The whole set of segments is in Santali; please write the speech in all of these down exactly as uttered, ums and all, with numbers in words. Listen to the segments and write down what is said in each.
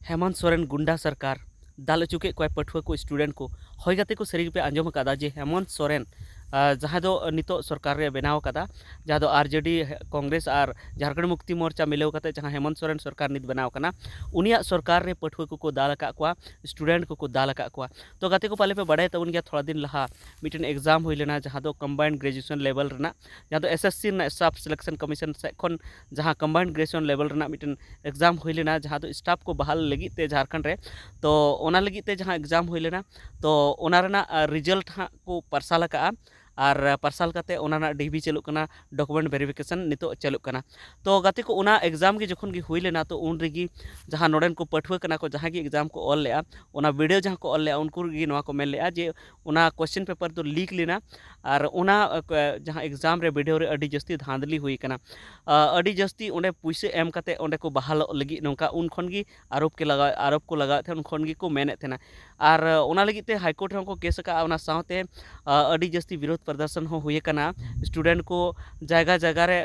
ᱦᱮᱢᱚᱱᱛ ᱥᱚᱨᱮᱱ ᱜᱩᱱᱰᱟ ᱥᱚᱨᱠᱟᱨ ᱫᱟᱞ ᱦᱚᱪᱚ ᱠᱮᱫ ᱠᱚᱣᱟᱭ ᱯᱟᱹᱴᱷᱩᱣᱟᱹ ᱠᱚ, student ᱠᱚ᱾ ᱦᱳᱭ ᱜᱟᱛᱮ ᱠᱚ, ᱥᱟᱹᱨᱤ ᱜᱮᱯᱮ ᱟᱸᱡᱚᱢ ᱟᱠᱟᱫᱟ ᱡᱮ ᱦᱮᱢᱚᱱᱛ ᱥᱚᱨᱮᱱ, ᱟᱨ ᱡᱟᱦᱟᱸᱭ ᱫᱚ ᱱᱤᱛᱚᱜ ᱥᱚᱨᱠᱟᱨ ᱨᱮ ᱵᱮᱱᱟᱣ ᱟᱠᱟᱫᱟ, ᱡᱟᱦᱟᱸ ᱫᱚ RJD, ᱠᱚᱝᱜᱨᱮᱥ ᱟᱨ ᱡᱷᱟᱨᱠᱷᱚᱸᱰ ᱢᱩᱠᱛᱤ ᱢᱳᱨᱪᱟ ᱢᱤᱞᱟᱹᱣ ᱠᱟᱛᱮ ᱡᱟᱦᱟᱸ ᱦᱮᱢᱚᱱᱛ ᱥᱚᱨᱮᱱ ᱥᱚᱨᱠᱟᱨ ᱱᱤᱛ ᱵᱮᱱᱟᱣ ᱟᱠᱟᱱᱟ, ᱩᱱᱤᱭᱟᱜ ᱥᱚᱨᱠᱟᱨ ᱨᱮ ᱯᱟᱹᱴᱷᱩᱣᱟᱹ ᱠᱚᱠᱚ ᱫᱟᱞ ᱟᱠᱟᱫ ᱠᱚᱣᱟ, student ᱠᱚᱠᱚ ᱫᱟᱞ ᱟᱠᱟᱫ ᱠᱚᱣᱟ᱾ ᱛᱚ ᱜᱟᱛᱮ ᱠᱚ, ᱯᱟᱞᱮ ᱯᱮ ᱵᱟᱲᱟᱭ ᱛᱟᱵᱚᱱ ᱜᱮᱭᱟ, ᱛᱷᱚᱲᱟ ᱫᱤᱱ ᱞᱟᱦᱟ ᱢᱤᱫᱴᱮᱱ exam ᱦᱩᱭ ᱞᱮᱱᱟ, ᱡᱟᱦᱟᱸ ᱫᱚ combined graduation level ᱨᱮᱱᱟᱜ, ᱡᱟᱦᱟᱸ ᱫᱚ SSC ᱨᱮᱱᱟᱜ staff selection commission ᱥᱮᱫ ᱠᱷᱚᱱ ᱡᱟᱦᱟᱸ combined graduation level ᱨᱮᱱᱟᱜ ᱢᱤᱫᱴᱮᱱ exam ᱦᱩᱭ ᱞᱮᱱᱟ, ᱡᱟᱦᱟᱸ ᱫᱚ staff ᱠᱚ ᱵᱟᱦᱟᱞ ᱞᱟᱹᱜᱤᱫ ᱛᱮ ᱡᱷᱟᱨᱠᱷᱚᱸᱰ ᱨᱮ᱾ ᱛᱚ ᱚᱱᱟ ᱞᱟᱹᱜᱤᱫ ᱛᱮ ᱡᱟᱦᱟᱸ exam ᱦᱩᱭ ᱞᱮᱱᱟ, ᱛᱚ ᱚᱱᱟ ᱨᱮᱱᱟᱜ, ᱟᱨ, result ᱦᱟᱸᱜ ᱠᱚ ᱯᱟᱨᱥᱟᱞ ᱟᱠᱟᱫᱼᱟ, ᱟᱨ, ᱟᱨ, ᱯᱟᱨᱥᱟᱞ ᱠᱟᱛᱮ ᱚᱱᱟ ᱨᱮᱱᱟᱜ DV ᱪᱟᱹᱞᱩᱜ ᱠᱟᱱᱟ, document verification ᱱᱤᱛᱚᱜ ᱪᱟᱹᱞᱩᱜ ᱠᱟᱱᱟ᱾ ᱛᱚ ᱜᱟᱛᱮ ᱠᱚ, ᱚᱱᱟ exam ᱜᱮ ᱡᱚᱠᱷᱚᱱ ᱜᱮ ᱦᱩᱭ ᱞᱮᱱᱟ, ᱛᱚ ᱩᱱ ᱨᱮᱜᱮ ᱡᱟᱦᱟᱸ ᱱᱚᱰᱮᱱ ᱠᱚ ᱯᱟᱹᱴᱷᱩᱣᱟᱹ ᱠᱟᱱᱟ ᱠᱚ, ᱡᱟᱦᱟᱸᱭ ᱜᱮ exam ᱠᱚ ᱚᱞ ᱞᱮᱫᱼᱟ, ᱚᱱᱟ video ᱡᱟᱦᱟᱸ ᱠᱚ ᱚᱞ ᱞᱮᱫᱼᱟ, ᱩᱱᱠᱩ ᱨᱮᱜᱮ ᱱᱚᱣᱟ ᱠᱚ ᱢᱮᱱ ᱞᱮᱫᱼᱟ ᱡᱮ ᱚᱱᱟ question paper ᱫᱚ leak ᱞᱮᱱᱟ, ᱟᱨ ᱚᱱᱟ, ᱟᱸ, ᱠᱚ-, ᱡᱟᱦᱟᱸ exam ᱨᱮ video ᱨᱮ ᱟᱹᱰᱤ ᱡᱟᱹᱥᱛᱤ ᱫᱷᱟᱸᱫᱽᱞᱤ ᱦᱩᱭ ᱠᱟᱱᱟ᱾ ᱟᱸ, ᱟᱹᱰᱤ ᱡᱟᱹᱥᱛᱤ ᱚᱸᱰᱮ ᱯᱩᱭᱥᱟᱹ ᱮᱢ ᱠᱟᱛᱮ ᱚᱸᱰᱮ ᱠᱚ ᱵᱟᱦᱟᱞᱚᱜ ᱞᱟᱹᱜᱤᱫ ᱱᱚᱝᱠᱟ ᱩᱱ ᱠᱷᱚᱱ ᱜᱮ ᱟᱨᱳᱯ ᱠᱚ ᱞᱟᱜᱟᱣ, ᱟᱨᱳᱯ ᱠᱚ ᱞᱟᱜᱟᱣᱮᱫ ᱛᱟᱦᱮᱸᱫ, ᱩᱱ ᱠᱷᱚᱱ ᱜᱮᱠᱚ ᱢᱮᱱᱮᱫ ᱛᱟᱦᱮᱱᱟ᱾ ᱟᱨ, ᱟᱸ, ᱚᱱᱟ ᱞᱟᱹᱜᱤᱫ ᱛᱮ High Court ᱨᱮᱦᱚᱸ ᱠᱚ case ᱟᱠᱟᱫᱼᱟ᱾ ᱚᱱᱟ ᱥᱟᱶᱛᱮ, ᱟᱸ, ᱟᱹᱰᱤ ᱡᱟᱹᱥᱛᱤ ᱵᱤᱨᱳᱫᱷ ᱯᱨᱚᱫᱚᱨᱥᱚᱱ ᱦᱚᱸ ᱦᱩᱭ ᱟᱠᱟᱱᱟ᱾ Student ᱠᱚ ᱡᱟᱭᱜᱟ ᱡᱟᱭᱜᱟ ᱨᱮ,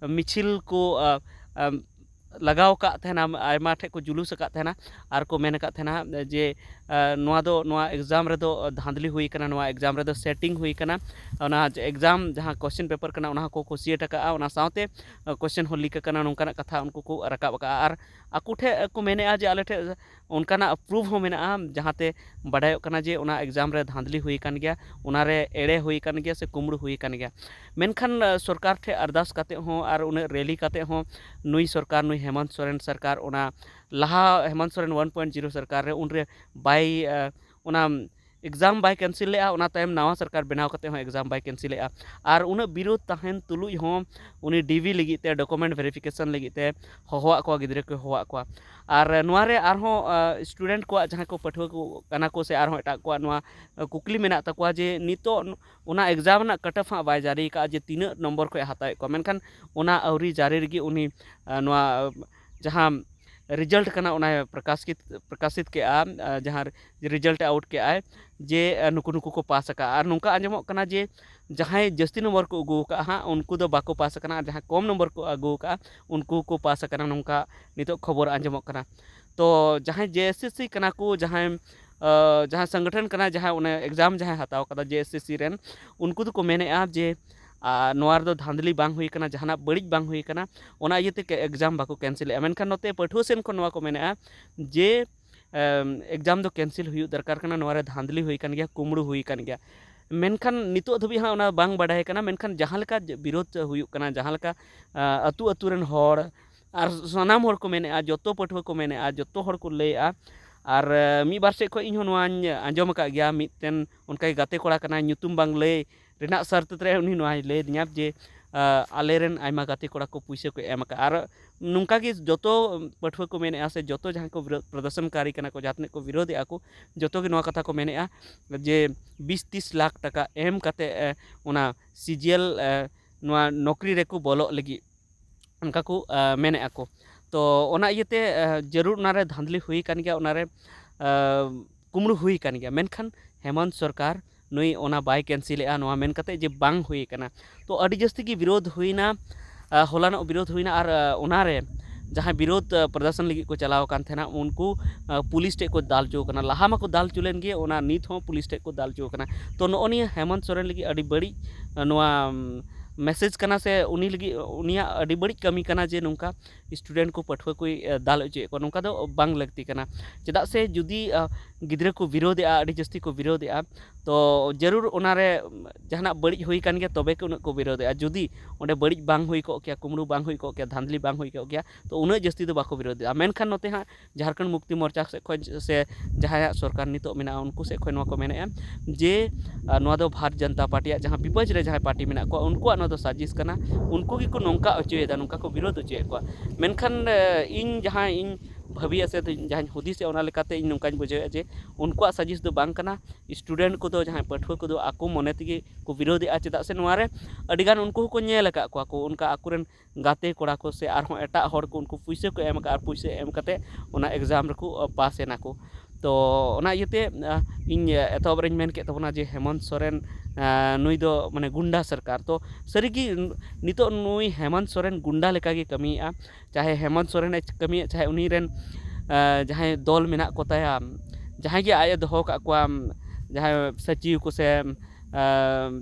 ᱟᱸ, ᱢᱤᱪᱷᱤᱞ ᱠᱚ, ᱟᱸ, ᱟᱸ, ᱞᱟᱜᱟᱣ ᱟᱠᱟᱫ ᱛᱟᱦᱮᱱᱟ, ᱟᱭᱢᱟ ᱴᱷᱮᱱ ᱠᱚ ᱡᱩᱞᱩᱥ ᱟᱠᱟᱫ ᱛᱟᱦᱮᱱᱟ ᱟᱨ ᱠᱚ ᱢᱮᱱ ᱟᱠᱟᱫ ᱛᱟᱦᱮᱱᱟ ᱡᱮ, ᱟᱸ, ᱱᱚᱣᱟ ᱫᱚ, ᱱᱚᱣᱟ exam ᱨᱮᱫᱚ ᱫᱷᱟᱸᱫᱽᱞᱤ ᱦᱩᱭ ᱟᱠᱟᱱᱟ, ᱱᱚᱣᱟ exam ᱨᱮᱫᱚ setting ᱦᱩᱭ ᱟᱠᱟᱱᱟ, ᱚᱱᱟ exam ᱡᱟᱦᱟᱸ question paper ᱠᱟᱱᱟ, ᱚᱱᱟ ᱦᱚᱸᱠᱚ ᱠᱩᱥᱤᱭᱟᱹᱴ ᱟᱠᱟᱫᱼᱟ, ᱚᱱᱟ ᱥᱟᱶᱛᱮ, ᱟᱸ, question ᱦᱚᱸ leak ᱟᱠᱟᱱᱟ, ᱱᱚᱝᱠᱟᱱᱟᱜ ᱠᱟᱛᱷᱟ ᱩᱱᱠᱩ ᱠᱚ ᱨᱟᱠᱟᱵ ᱟᱠᱟᱫᱼᱟ᱾ ᱟᱨ ᱟᱠᱚ ᱴᱷᱮᱱ ᱠᱚ ᱢᱮᱱᱮᱫᱼᱟ ᱡᱮ ᱟᱞᱮ ᱴᱷᱮᱱ ᱚᱱᱠᱟᱱᱟᱜ proof ᱦᱚᱸ ᱢᱮᱱᱟᱜᱼᱟ, ᱡᱟᱦᱟᱸᱛᱮ ᱵᱟᱰᱟᱭᱚᱜ ᱠᱟᱱᱟ ᱡᱮ ᱚᱱᱟ exam ᱨᱮ ᱫᱷᱟᱸᱫᱽᱞᱤ ᱦᱩᱭ ᱟᱠᱟᱱ ᱜᱮᱭᱟ, ᱚᱱᱟ ᱨᱮ ᱮᱲᱮ ᱦᱩᱭ ᱟᱠᱟᱱ ᱜᱮᱭᱟ ᱥᱮ ᱠᱩᱢᱵᱽᱲᱩ ᱦᱩᱭ ᱟᱠᱟᱱ ᱜᱮᱭᱟ᱾ ᱢᱮᱱᱠᱷᱟᱱ, ᱟᱸ, ᱥᱚᱨᱠᱟᱨ ᱴᱷᱮᱱ ᱟᱨᱫᱟᱥ ᱠᱟᱛᱮ ᱦᱚᱸ ᱟᱨ ᱩᱱᱟᱹᱜ rally ᱠᱟᱛᱮ ᱦᱚᱸ ᱱᱩᱭ ᱥᱚᱨᱠᱟᱨ, ᱱᱩᱭ ᱦᱮᱢᱚᱱᱛ ᱥᱚᱨᱮᱱ ᱥᱚᱨᱠᱟᱨ, ᱚᱱᱟ ᱞᱟᱦᱟ Hemant Soren one point zero ᱥᱚᱨᱠᱟᱨ ᱨᱮ ᱩᱱᱨᱮ ᱵᱟᱭ, ᱟᱸ, ᱚᱱᱟ exam ᱵᱟᱭ cancel ᱞᱮᱫᱼᱟ, ᱚᱱᱟ ᱛᱟᱭᱚᱢ ᱱᱟᱣᱟ ᱥᱚᱨᱠᱟᱨ ᱵᱮᱱᱟᱣ ᱠᱟᱛᱮ ᱦᱚᱸ exam ᱵᱟᱭ cancel ᱞᱮᱫᱼᱟ᱾ ᱟᱨ ᱩᱱᱟᱹᱜ ᱵᱤᱨᱳᱫᱷ ᱛᱟᱦᱮᱱ ᱛᱩᱞᱩᱡ ᱦᱚᱸ ᱩᱱᱤ DV ᱞᱟᱹᱜᱤᱫ ᱛᱮ, document verification ᱞᱟᱹᱜᱤᱫ ᱛᱮ ᱦᱚᱦᱚᱣᱟᱜ ᱠᱚᱣᱟ, ᱜᱤᱫᱽᱨᱟᱹ ᱠᱚ ᱦᱚᱦᱚᱣᱟᱜ ᱠᱚᱣᱟ᱾ ᱟᱨ ᱱᱚᱣᱟ ᱨᱮ ᱟᱨᱦᱚᱸ, ᱟᱸ, student ᱠᱚᱣᱟᱜ, ᱡᱟᱦᱟᱸᱭ ᱠᱚ ᱯᱟᱹᱴᱷᱩᱣᱟᱹ ᱠᱚ ᱠᱟᱱᱟ ᱠᱚ ᱥᱮ ᱟᱨᱦᱚᱸ ᱮᱴᱟᱜ ᱠᱚᱣᱟᱜ ᱱᱚᱣᱟ, ᱟᱸ, ᱠᱩᱠᱞᱤ ᱢᱮᱱᱟᱜ ᱛᱟᱠᱚᱣᱟ ᱡᱮ ᱱᱤᱛᱚᱜ ᱚᱱᱟ exam ᱨᱮᱱᱟᱜ cut off ᱦᱟᱸᱜ ᱵᱟᱭ ᱡᱟᱹᱨᱤ ᱟᱠᱟᱫᱼᱟ ᱡᱮ ᱛᱤᱱᱟᱹᱜ ᱱᱚᱢᱵᱚᱨ ᱠᱚ ᱦᱟᱛᱟᱣᱮᱫ ᱠᱚᱣᱟ, ᱢᱮᱱᱠᱷᱟᱱ ᱚᱱᱟ ᱟᱹᱣᱨᱤ ᱡᱟᱹᱨᱤ ᱨᱮᱜᱮ ᱩᱱᱤ, ᱟᱸ, ᱱᱚᱣᱟ, ᱟᱸ, ᱡᱟᱦᱟᱸ result ᱠᱟᱱᱟ, ᱚᱱᱟᱭ ᱯᱨᱚᱠᱟᱥᱤᱛ, ᱯᱨᱚᱠᱟᱥᱤᱛ ᱠᱮᱜᱼᱟ, ᱟᱸ, ᱡᱟᱦᱟᱸ result ᱮ out ᱠᱮᱜᱼᱟᱭ ᱡᱮ, ᱟᱸ, ᱱᱩᱠᱩ ᱱᱩᱠᱩ ᱠᱚ ᱯᱟᱥ ᱟᱠᱟᱜᱼᱟ᱾ ᱟᱨ ᱱᱚᱝᱠᱟ ᱟᱸᱡᱚᱢᱚᱜ ᱠᱟᱱᱟ ᱡᱮ ᱡᱟᱦᱟᱸᱭ ᱡᱟᱹᱥᱛᱤ ᱱᱚᱢᱵᱚᱨ ᱠᱚ ᱟᱹᱜᱩ ᱟᱠᱟᱜᱼᱟ ᱦᱟᱸᱜ, ᱩᱱᱠᱩ ᱫᱚ ᱵᱟᱠᱚ ᱯᱟᱥ ᱟᱠᱟᱱᱟ, ᱟᱨ ᱡᱟᱦᱟᱸᱭ ᱠᱚᱢ ᱱᱚᱢᱵᱚᱨ ᱠᱚ ᱟᱹᱜᱩ ᱟᱠᱟᱜᱼᱟ, ᱩᱱᱠᱩ ᱠᱚ ᱯᱟᱥ ᱟᱠᱟᱱᱟ, ᱱᱚᱝᱠᱟ ᱱᱤᱛᱚᱜ ᱠᱷᱚᱵᱚᱨ ᱟᱸᱡᱚᱢᱚᱜ ᱠᱟᱱᱟ᱾ ᱛᱚ ᱡᱟᱦᱟᱸᱭ ᱡᱮ ᱮᱥ ᱮᱥ ᱥᱤ ᱠᱟᱱᱟ ᱠᱚ, ᱡᱟᱦᱟᱸᱭ ᱟᱸ, ᱡᱟᱦᱟᱸ ᱥᱚᱝᱜᱚᱴᱷᱚᱱ ᱠᱟᱱᱟ, ᱡᱟᱦᱟᱸᱭ ᱚᱱᱮ ᱮᱠᱡᱟᱢ ᱡᱟᱦᱟᱸᱭ ᱦᱟᱛᱟᱣ ᱠᱟᱫᱟ ᱡᱮ ᱮᱥ ᱮᱥ ᱥᱤ ᱨᱮᱱ, ᱩᱱᱠᱩ ᱫᱚᱠᱚ ᱢᱮᱱᱮᱫᱼᱟ ᱡᱮ ᱟᱨ ᱱᱚᱣᱟ ᱨᱮᱫᱚ ᱫᱷᱟᱸᱫᱽᱞᱤ ᱵᱟᱝ ᱦᱩᱭ ᱠᱟᱱᱟ, ᱡᱟᱦᱟᱱᱟᱜ ᱵᱟᱹᱲᱤᱡ ᱵᱟᱝ ᱦᱩᱭ ᱠᱟᱱᱟ, ᱚᱱᱟ ᱤᱭᱟᱹᱛᱮ ᱮᱠᱡᱟᱢ ᱵᱟᱠᱚ ᱠᱮᱱᱥᱮᱞᱮᱫᱼᱟ᱾ ᱢᱮᱱᱠᱷᱟᱱ ᱱᱚᱛᱮ ᱯᱟᱹᱴᱷᱩᱣᱟᱹ ᱥᱮᱱ ᱠᱷᱚᱱ ᱱᱚᱣᱟ ᱠᱚ ᱢᱮᱱᱮᱫᱼᱟ ᱡᱮ ᱮᱠᱡᱟᱢ ᱫᱚ ᱠᱮᱱᱥᱮᱞ ᱦᱩᱭᱩᱜ ᱫᱚᱨᱠᱟᱨ ᱠᱟᱱᱟ, ᱱᱚᱣᱟ ᱨᱮ ᱫᱷᱟᱸᱫᱽᱞᱤ ᱦᱩᱭ ᱠᱟᱱ ᱜᱮᱭᱟ, ᱠᱩᱢᱵᱽᱲᱩ ᱦᱩᱭ ᱠᱟᱱ ᱜᱮᱭᱟ᱾ ᱢᱮᱱᱠᱷᱟᱱ ᱱᱤᱛᱚᱜ ᱫᱷᱟᱹᱵᱤᱡ ᱦᱟᱸᱜ ᱚᱱᱟ ᱵᱟᱝ ᱵᱟᱰᱟᱭ ᱠᱟᱱᱟ, ᱢᱮᱱᱠᱷᱟᱱ ᱡᱟᱦᱟᱸ ᱞᱮᱠᱟ ᱵᱤᱨᱳᱫᱷ ᱦᱩᱭᱩᱜ ᱠᱟᱱᱟ, ᱡᱟᱦᱟᱸ ᱞᱮᱠᱟ ᱟᱹᱛᱩ ᱟᱹᱛᱩ ᱨᱮᱱ ᱦᱚᱲ ᱟᱨ ᱥᱟᱱᱟᱢ ᱦᱚᱲ ᱠᱚ ᱢᱮᱱᱮᱫᱼᱟ, ᱡᱚᱛᱚ ᱯᱟᱹᱴᱷᱩᱣᱟᱹ ᱠᱚ ᱢᱮᱱᱮᱫᱼᱟ, ᱡᱚᱛᱚ ᱦᱚᱲ ᱠᱚ ᱞᱟᱹᱭᱮᱫᱼᱟ᱾ ᱟᱨ ᱢᱤᱫ ᱵᱟᱨ ᱥᱮᱫ ᱠᱷᱚᱱ ᱤᱧ ᱦᱚᱸ ᱱᱚᱣᱟᱧ ᱟᱸᱡᱚᱢ ᱟᱠᱟᱫ ᱜᱮᱭᱟ, ᱢᱤᱫᱴᱮᱱ ᱚᱱᱠᱟᱜᱮ ᱜᱟᱛᱮ ᱠᱚᱲᱟ ᱠᱟᱱᱟᱭ, ᱧᱩᱛᱩᱢ ᱵᱟᱝ ᱞᱟᱹᱭ ᱨᱮᱱᱟᱜ ᱥᱟᱨᱛᱷ ᱨᱮ ᱩᱱᱤ ᱱᱚᱣᱟᱭ ᱞᱟᱹᱭ ᱟᱹᱫᱤᱧᱟ ᱡᱮ ᱟᱞᱮᱨᱮᱱ ᱟᱭᱢᱟ ᱜᱟᱛᱮ ᱠᱚᱲᱟ ᱠᱚ ᱯᱩᱭᱥᱟᱹ ᱠᱚ ᱮᱢ ᱟᱠᱟᱫᱼᱟ᱾ ᱟᱨ ᱱᱚᱝᱠᱟ ᱜᱮ ᱡᱚᱛᱚ ᱯᱟᱹᱴᱷᱩᱣᱟᱹ ᱠᱚ ᱢᱮᱱᱮᱫᱼᱟ, ᱥᱮ ᱡᱚᱛᱚ ᱡᱟᱦᱟᱸᱭ ᱠᱚ ᱵᱤᱨᱳᱫᱷ ᱯᱨᱚᱫᱚᱨᱥᱚᱱᱠᱟᱨᱤ ᱠᱟᱱᱟ ᱠᱚ, ᱡᱟᱦᱟᱸ ᱛᱤᱱᱟᱹᱜ ᱠᱚ ᱵᱤᱨᱳᱫᱷᱮᱜᱼᱟ ᱠᱚ, ᱡᱚᱛᱚ ᱜᱮ ᱱᱚᱣᱟ ᱠᱟᱛᱷᱟ ᱠᱚ ᱢᱮᱱᱮᱫᱼᱟ ᱡᱮ ᱵᱤᱥ ᱛᱤᱥ ᱞᱟᱠᱷ ᱴᱟᱠᱟ ᱮᱢ ᱠᱟᱛᱮ ᱚᱱᱟ ᱥᱤ ᱡᱤ ᱮᱞ ᱱᱚᱣᱟ ᱱᱚᱠᱨᱤ ᱨᱮᱠᱚ ᱵᱚᱞᱚᱜ ᱞᱟᱹᱜᱤᱫ ᱚᱱᱠᱟ ᱠᱚ ᱢᱮᱱᱮᱫᱼᱟ ᱠᱚ᱾ ᱛᱚ ᱚᱱᱟ ᱤᱭᱟᱹᱛᱮ ᱡᱟᱹᱨᱩᱲ ᱚᱱᱟᱨᱮ ᱫᱷᱟᱸᱫᱽᱞᱤ ᱦᱩᱭ ᱟᱠᱟᱱ ᱜᱮᱭᱟ, ᱚᱱᱟᱨᱮ ᱠᱩᱢᱵᱽᱲᱩ ᱦᱩᱭ ᱟᱠᱟᱱ ᱜᱮᱭᱟ, ᱢᱮᱱᱠᱷᱟᱱ ᱦᱮᱢᱚᱱᱛ ᱥᱚᱨᱠᱟᱨ ᱱᱩᱭ ᱚᱱᱟ ᱵᱟᱭ ᱠᱮᱱᱥᱮᱞᱮᱫᱼᱟ, ᱱᱚᱣᱟ ᱢᱮᱱ ᱠᱟᱛᱮ ᱡᱮ ᱵᱟᱝ ᱦᱩᱭ ᱟᱠᱟᱱᱟ᱾ ᱛᱚ ᱟᱹᱰᱤ ᱡᱟᱹᱥᱛᱤ ᱜᱮ ᱵᱤᱨᱳᱫᱷ ᱦᱩᱭᱱᱟ, ᱦᱚᱞᱟᱱᱚᱜ ᱵᱤᱨᱳᱫᱷ ᱦᱩᱭᱱᱟ᱾ ᱟᱨ ᱚᱱᱟᱨᱮ ᱡᱟᱦᱟᱸᱭ ᱵᱤᱨᱳᱫᱷ ᱯᱨᱚᱫᱚᱨᱥᱚᱱ ᱞᱟᱹᱜᱤᱫ ᱠᱚ ᱪᱟᱞᱟᱣ ᱟᱠᱟᱱ ᱛᱟᱦᱮᱱᱟ, ᱩᱱᱠᱩ ᱯᱩᱞᱤᱥ ᱴᱷᱮᱱ ᱠᱚ ᱫᱟᱞ ᱦᱚᱪᱚ ᱟᱠᱟᱱᱟ᱾ ᱞᱟᱦᱟ ᱢᱟᱠᱚ ᱫᱟᱞ ᱦᱚᱪᱚ ᱞᱮᱱ ᱜᱮ, ᱚᱱᱟ ᱱᱤᱛ ᱦᱚᱸ ᱯᱩᱞᱤᱥ ᱴᱷᱮᱱ ᱠᱚ ᱫᱟᱞ ᱦᱚᱪᱚ ᱟᱠᱟᱱᱟ᱾ ᱛᱚ ᱱᱚᱜᱼᱚ ᱱᱤᱭᱟᱹ ᱦᱮᱢᱚᱱᱛ ᱥᱚᱨᱮᱱ ᱞᱟᱹᱜᱤᱫ ᱟᱹᱰᱤ ᱵᱟᱹᱲᱤᱡ ᱱᱚᱣᱟ ᱢᱮᱥᱮᱡᱽ ᱠᱟᱱᱟ, ᱥᱮ ᱩᱱᱤ ᱞᱟᱹᱜᱤᱫ ᱩᱱᱤᱭᱟᱜ ᱟᱹᱰᱤ ᱵᱟᱹᱲᱤᱡ ᱠᱟᱹᱢᱤ ᱠᱟᱱᱟ ᱡᱮ ᱱᱚᱝᱠᱟ ᱥᱴᱩᱰᱮᱱᱴ ᱠᱚ, ᱯᱟᱹᱴᱷᱩᱣᱟᱹ ᱠᱚᱭ ᱫᱟᱞ ᱦᱚᱪᱚᱭᱮᱫ ᱠᱚᱣᱟ, ᱱᱚᱝᱠᱟ ᱫᱚ ᱵᱟᱝ ᱞᱟᱹᱠᱛᱤ ᱠᱟᱱᱟ᱾ ᱪᱮᱫᱟᱜ ᱥᱮ ᱡᱩᱫᱤ ᱜᱤᱫᱽᱨᱟᱹ ᱠᱚ ᱵᱤᱨᱳᱫᱷᱮᱜᱼᱟ, ᱟᱹᱰᱤ ᱡᱟᱹᱥᱛᱤ ᱠᱚ ᱵᱤᱨᱳᱫᱷᱮᱜᱼᱟ, ᱛᱚ ᱡᱟᱹᱨᱩᱲ ᱚᱱᱟᱨᱮ ᱡᱟᱦᱟᱱᱟᱜ ᱵᱟᱹᱲᱤᱡ ᱦᱩᱭ ᱠᱟᱱ ᱜᱮᱭᱟ, ᱛᱚᱵᱮ ᱠᱚ ᱩᱱᱟᱹᱜ ᱠᱚ ᱵᱤᱨᱳᱫᱷᱮᱜᱼᱟ᱾ ᱡᱩᱫᱤ ᱚᱸᱰᱮ ᱵᱟᱹᱲᱤᱡ ᱵᱟᱝ ᱦᱩᱭ ᱠᱚᱜ ᱠᱮᱭᱟ, ᱠᱩᱢᱵᱽᱲᱩ ᱵᱟᱝ ᱦᱩᱭ ᱠᱚᱜ ᱠᱮᱭᱟ, ᱫᱷᱟᱸᱫᱽᱞᱤ ᱵᱟᱝ ᱦᱩᱭ ᱠᱚᱜ ᱠᱮᱭᱟ, ᱛᱚ ᱩᱱᱟᱹᱜ ᱡᱟᱹᱥᱛᱤ ᱫᱚ ᱵᱟᱠᱚ ᱵᱤᱨᱳᱫᱷᱮᱜᱼᱟ᱾ ᱢᱮᱱᱠᱷᱟᱱ ᱱᱚᱛᱮ ᱦᱟᱸᱜ ᱡᱷᱟᱲᱠᱷᱚᱸᱰ ᱢᱩᱠᱛᱤ ᱢᱳᱨᱪᱟ ᱥᱮᱫ ᱠᱷᱚᱱ ᱥᱮ ᱡᱟᱦᱟᱸᱭᱟᱜ ᱥᱚᱨᱠᱟᱨ ᱱᱤᱛᱚᱜ ᱢᱮᱱᱟᱜᱼᱟ, ᱩᱱᱠᱩ ᱥᱮᱫ ᱠᱷᱚᱱ ᱱᱚᱣᱟ ᱠᱚ ᱢᱮᱱᱮᱫᱼᱟ ᱡᱮ ᱟᱨ ᱱᱚᱣᱟ ᱫᱚ ᱵᱷᱟᱨᱚᱛ ᱡᱚᱱᱚᱛᱟ ᱯᱟᱨᱴᱤᱭᱟᱜ ᱡᱟᱦᱟᱸ ᱵᱤᱯᱚᱠᱷ ᱨᱮ ᱡᱟᱦᱟᱸᱭ ᱯᱟᱨᱴᱤ ᱢᱮᱱᱟᱜ ᱠᱚᱣᱟ, ᱩᱱᱠᱩᱣᱟᱜ ᱱᱚᱣᱟ ᱫᱚ ᱥᱟᱡᱤᱥ ᱠᱟᱱᱟ, ᱩᱱᱠᱩ ᱜᱮᱠᱚ ᱱᱚᱝᱠᱟ ᱦᱚᱪᱚᱭᱮᱫᱟ, ᱱᱚᱝᱠᱟ ᱠᱚ ᱵᱤᱨᱳᱫᱷ ᱦᱚᱪᱚᱭᱮᱫ ᱠᱚᱣᱟ᱾ ᱢᱮᱱᱠᱷᱟᱱ ᱤᱧ ᱡᱟᱦᱟᱸ ᱤᱧ ᱵᱷᱟᱹᱵᱤᱭᱟ ᱥᱮ ᱡᱟᱦᱟᱸᱧ ᱦᱩᱫᱤᱥᱮᱫᱼᱟ, ᱚᱱᱟ ᱞᱮᱠᱟᱛᱮ ᱤᱧ ᱱᱚᱝᱠᱟᱧ ᱵᱩᱡᱷᱟᱹᱣᱮᱫᱼᱟ ᱡᱮ ᱩᱱᱠᱩᱣᱟᱜ ᱥᱟᱡᱤᱥ ᱫᱚ ᱵᱟᱝ ᱠᱟᱱᱟ᱾ ᱥᱴᱩᱰᱮᱱᱴ ᱠᱚᱫᱚ, ᱡᱟᱦᱟᱸᱭ ᱯᱟᱹᱴᱷᱩᱣᱟᱹ ᱠᱚᱫᱚ ᱟᱠᱚ ᱢᱚᱱᱮ ᱛᱮᱜᱮ ᱠᱚ ᱵᱤᱨᱳᱫᱷᱮᱜᱼᱟ᱾ ᱪᱮᱫᱟᱜ ᱥᱮ ᱱᱚᱣᱟ ᱨᱮ ᱟᱹᱰᱤᱜᱟᱱ ᱩᱱᱠᱩ ᱦᱚᱸᱠᱚ ᱧᱮᱞ ᱟᱠᱟᱫ ᱠᱚᱣᱟ ᱠᱚ, ᱚᱱᱠᱟ ᱟᱠᱚᱨᱮᱱ ᱜᱟᱛᱮ ᱠᱚᱲᱟ ᱠᱚ ᱥᱮ ᱟᱨᱦᱚᱸ ᱮᱴᱟᱜ ᱦᱚᱲ ᱠᱚ, ᱩᱱᱠᱩ ᱯᱩᱭᱥᱟᱹ ᱠᱚ ᱮᱢ ᱟᱠᱟᱫᱼᱟ ᱟᱨ ᱯᱩᱭᱥᱟᱹ ᱮᱢ ᱠᱟᱛᱮ ᱚᱱᱟ ᱮᱠᱡᱟᱢ ᱨᱮᱠᱚ ᱯᱟᱥ ᱮᱱᱟ ᱠᱚ᱾ ᱛᱚ ᱚᱱᱟ ᱤᱭᱟᱹᱛᱮ ᱤᱧ ᱮᱛᱚᱦᱚᱵ ᱨᱮᱧ ᱢᱮᱱ ᱠᱮᱫ ᱛᱟᱵᱚᱱᱟ ᱡᱮ ᱦᱮᱢᱚᱱᱛ ᱥᱚᱨᱮᱱ ᱱᱩᱭ ᱫᱚ ᱢᱟᱱᱮ ᱜᱩᱱᱰᱟ ᱥᱚᱨᱠᱟᱨ᱾ ᱛᱚ ᱥᱟᱹᱨᱤᱜᱮ ᱱᱤᱛᱚᱜ ᱱᱩᱭ ᱦᱮᱢᱚᱱᱛ ᱥᱚᱨᱮᱱ ᱜᱩᱱᱰᱟ ᱞᱮᱠᱟᱜᱮ ᱠᱟᱹᱢᱤᱭᱮᱫᱼᱟ᱾ ᱪᱟᱦᱮ ᱦᱮᱢᱚᱱᱛ ᱥᱚᱨᱮᱱᱮ ᱠᱟᱹᱢᱤᱭᱮᱫ, ᱪᱟᱦᱮ ᱩᱱᱤ ᱨᱮᱱ ᱡᱟᱦᱟᱸᱭ ᱫᱚᱞ ᱢᱮᱱᱟᱜ ᱠᱚ ᱛᱟᱭᱟ, ᱡᱟᱦᱟᱸᱭ ᱜᱮ ᱟᱡ ᱮ ᱫᱚᱦᱚ ᱠᱟᱜ ᱠᱚᱣᱟ, ᱡᱟᱦᱟᱸᱭ ᱥᱟᱹᱪᱤᱣ ᱠᱚ ᱥᱮ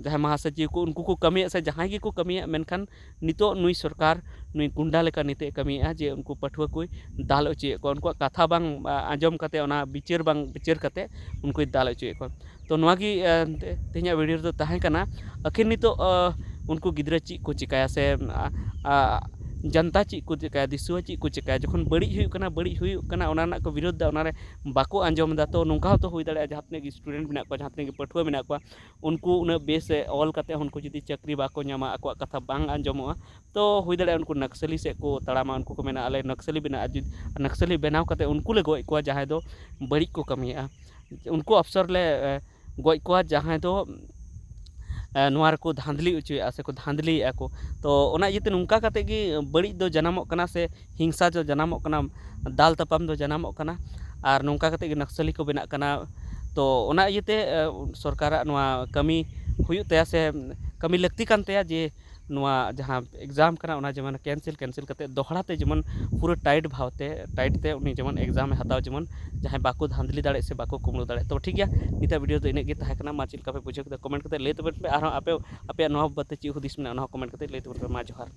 ᱡᱟᱦᱟᱸᱭ ᱢᱟᱦᱟᱥᱟᱹᱪᱤᱣ ᱠᱚ, ᱩᱱᱠᱩ ᱠᱚ ᱠᱟᱹᱢᱤᱭᱮᱫ ᱥᱮ ᱡᱟᱦᱟᱸᱭ ᱜᱮᱠᱚ ᱠᱟᱹᱢᱤᱭᱮᱫ, ᱢᱮᱱᱠᱷᱟᱱ ᱱᱤᱛᱚᱜ ᱱᱩᱭ ᱥᱚᱨᱠᱟᱨ ᱱᱩᱭ ᱜᱩᱱᱰᱟ ᱞᱮᱠᱟ ᱱᱤᱛᱮ ᱠᱟᱹᱢᱤᱭᱮᱫᱼᱟ ᱡᱮ ᱩᱱᱠᱩ ᱯᱟᱹᱴᱷᱩᱣᱟᱹ ᱠᱚᱭ ᱫᱟᱞ ᱚᱪᱚᱭᱮᱫ ᱠᱚᱣᱟ, ᱩᱱᱠᱩᱣᱟᱜ ᱠᱟᱛᱷᱟ ᱵᱟᱝ ᱟᱸᱡᱚᱢ ᱠᱟᱛᱮ, ᱚᱱᱟ ᱵᱤᱪᱟᱹᱨ ᱵᱟᱝ ᱵᱤᱪᱟᱹᱨ ᱠᱟᱛᱮ ᱩᱱᱠᱩᱭ ᱫᱟᱞ ᱚᱪᱚᱭᱮᱫ ᱠᱚᱣᱟ᱾ ᱛᱚ ᱱᱚᱣᱟ ᱜᱮ ᱛᱮᱦᱮᱧᱟᱜ ᱵᱷᱤᱰᱤᱭᱳ ᱨᱮᱫᱚ ᱛᱟᱦᱮᱸ ᱠᱟᱱᱟ᱾ ᱟᱹᱠᱷᱤᱨ ᱱᱤᱛᱚᱜ ᱩᱱᱠᱩ ᱜᱤᱫᱽᱨᱟᱹ ᱪᱮᱫ ᱠᱚ ᱪᱤᱠᱟᱹᱭᱟ ᱥᱮ ᱡᱟᱱᱛᱟ ᱪᱮᱫ ᱠᱚ ᱪᱤᱠᱟᱹᱭᱟ, ᱫᱤᱥᱩᱣᱟᱹ ᱪᱮᱫ ᱠᱚ ᱪᱤᱠᱟᱹᱭᱟ, ᱡᱚᱠᱷᱚᱱ ᱵᱟᱹᱲᱤᱡ ᱦᱩᱭᱩᱜ ᱠᱟᱱᱟ, ᱵᱟᱹᱲᱤᱡ ᱦᱩᱭᱩᱜ ᱠᱟᱱᱟ, ᱚᱱᱟ ᱨᱮᱱᱟᱜ ᱠᱚ ᱵᱤᱨᱳᱫᱷ ᱫᱟ, ᱚᱱᱟᱨᱮ ᱵᱟᱠᱚ ᱟᱸᱡᱚᱢ ᱮᱫᱟ᱾ ᱛᱚ ᱱᱚᱝᱠᱟ ᱦᱚᱸᱛᱚ ᱦᱩᱭ ᱫᱟᱲᱮᱭᱟᱜᱼᱟ, ᱡᱟᱦᱟᱸ ᱛᱤᱱᱟᱹᱜ ᱜᱮ ᱥᱴᱩᱰᱮᱱᱴ ᱢᱮᱱᱟᱜ ᱠᱚᱣᱟ, ᱡᱟᱦᱟᱸ ᱛᱤᱱᱟᱹᱜ ᱜᱮ ᱯᱟᱹᱴᱷᱩᱣᱟᱹ ᱢᱮᱱᱟᱜ ᱠᱚᱣᱟ, ᱩᱱᱠᱩ ᱩᱱᱟᱹᱜ ᱵᱮᱥ ᱚᱞ ᱠᱟᱛᱮ ᱦᱚᱸ ᱩᱱᱠᱩ ᱡᱩᱫᱤ ᱪᱟᱹᱠᱨᱤ ᱵᱟᱠᱚ ᱧᱟᱢᱟ, ᱟᱠᱚᱣᱟᱜ ᱠᱟᱛᱷᱟ ᱵᱟᱝ ᱟᱸᱡᱚᱢᱚᱜᱼᱟ, ᱛᱚ ᱦᱩᱭ ᱫᱟᱲᱮᱭᱟᱜᱼᱟ ᱩᱱᱠᱩ ᱱᱟᱠᱥᱟᱞᱤ ᱥᱮᱫ ᱠᱚ ᱛᱟᱲᱟᱢᱟ, ᱩᱱᱠᱩ ᱠᱚ ᱢᱮᱱᱟ ᱟᱞᱮ ᱱᱟᱠᱥᱟᱞᱤ ᱵᱮᱱᱟᱜᱼᱟ, ᱡᱩᱫᱤ ᱱᱟᱠᱥᱟᱞᱤ ᱵᱮᱱᱟᱣ ᱠᱟᱛᱮ ᱩᱱᱠᱩ ᱞᱮ ᱜᱚᱡ ᱠᱚᱣᱟ ᱡᱟᱦᱟᱸᱭ ᱫᱚ ᱵᱟᱹᱲᱤᱡ ᱠᱚ ᱠᱟᱹᱢᱤᱭᱮᱫᱼᱟ, ᱩᱱᱠᱩ ᱚᱯᱷᱥᱚᱨ ᱞᱮ ᱜᱚᱡ ᱠᱚᱣᱟ ᱡᱟᱦᱟᱸᱭ ᱫᱚ ᱱᱚᱣᱟ ᱨᱮᱠᱚ ᱫᱷᱟᱸᱫᱽᱞᱤ ᱚᱪᱚᱭᱮᱫᱼᱟ ᱥᱮᱠᱚ ᱫᱷᱟᱸᱫᱽᱞᱤᱭᱮᱫᱼᱟ ᱠᱚ᱾ ᱛᱚ ᱚᱱᱟ ᱤᱭᱟᱹᱛᱮ ᱱᱚᱝᱠᱟ ᱠᱟᱛᱮ ᱜᱮ ᱵᱟᱹᱲᱤᱡ ᱫᱚ ᱡᱟᱱᱟᱢᱚᱜ ᱠᱟᱱᱟ ᱥᱮ ᱦᱤᱝᱥᱟ ᱫᱚ ᱡᱟᱱᱟᱢᱚᱜ ᱠᱟᱱᱟ, ᱫᱟᱞ ᱛᱟᱯᱟᱢ ᱫᱚ ᱡᱟᱱᱟᱢᱚᱜ ᱠᱟᱱᱟ, ᱟᱨ ᱱᱚᱝᱠᱟ ᱠᱟᱛᱮ ᱜᱮ ᱱᱟᱠᱥᱟᱞᱤ ᱠᱚ ᱵᱮᱱᱟᱜ ᱠᱟᱱᱟ᱾ ᱛᱚ ᱚᱱᱟ ᱤᱭᱟᱹᱛᱮ ᱥᱚᱨᱠᱟᱨᱟᱜ ᱱᱚᱣᱟ ᱠᱟᱹᱢᱤ ᱦᱩᱭᱩᱜ ᱛᱟᱭᱟ ᱥᱮ ᱠᱟᱹᱢᱤ ᱞᱟᱹᱠᱛᱤ ᱠᱟᱱ ᱛᱟᱭᱟ ᱡᱮ ᱱᱚᱣᱟ ᱡᱟᱦᱟᱸ ᱮᱠᱡᱟᱢ ᱠᱟᱱᱟ ᱚᱱᱟ ᱡᱮᱢᱚᱱ ᱠᱮᱱᱥᱮᱞ ᱠᱮᱱᱥᱮᱞ ᱠᱟᱛᱮ ᱫᱚᱦᱲᱟ ᱛᱮ ᱡᱮᱢᱚᱱ ᱯᱩᱨᱟᱹ ᱴᱟᱭᱤᱴ ᱵᱷᱟᱵᱽ ᱛᱮ ᱴᱟᱭᱤᱴ ᱛᱮ ᱩᱱᱤ ᱡᱮᱢᱚᱱ ᱮᱠᱡᱟᱢᱮ ᱦᱟᱛᱟᱣ, ᱡᱮᱢᱚᱱ ᱡᱟᱦᱟᱸᱭ ᱵᱟᱠᱚ ᱫᱷᱟᱸᱫᱽᱞᱤ ᱫᱟᱲᱮᱭᱟᱜ ᱥᱮ ᱵᱟᱠᱚ ᱠᱩᱢᱵᱽᱲᱩ ᱫᱟᱲᱮᱭᱟᱜ᱾ ᱛᱚ ᱴᱷᱤᱠ ᱜᱮᱭᱟ, ᱱᱤᱛᱟᱜ ᱵᱷᱤᱰᱤᱭᱳ ᱫᱚ ᱤᱱᱟᱹᱜ ᱜᱮ ᱛᱟᱦᱮᱸ ᱠᱟᱱᱟ᱾ ᱢᱟ ᱪᱮᱫ ᱞᱮᱠᱟ ᱯᱮ ᱵᱩᱡᱷᱟᱹᱣ ᱠᱮᱫᱟ ᱠᱚᱢᱮᱱᱴ ᱠᱟᱛᱮ ᱞᱟᱹᱭ ᱛᱟᱵᱚᱱ ᱯᱮ, ᱟᱨᱦᱚᱸ ᱟᱯᱮ ᱟᱯᱮᱭᱟᱜ ᱱᱚᱣᱟ ᱵᱟᱵᱚᱛ ᱛᱮ ᱪᱮᱫ ᱦᱩᱫᱤᱥ ᱢᱮᱱᱟᱜᱼᱟ ᱚᱱᱟ ᱦᱚᱸ ᱠᱚᱢᱮᱱᱴ ᱠᱟᱛᱮ ᱞᱟᱹᱭ ᱛᱟᱵᱚᱱ ᱯᱮ᱾ ᱢᱟ ᱡᱚᱦᱟᱨ᱾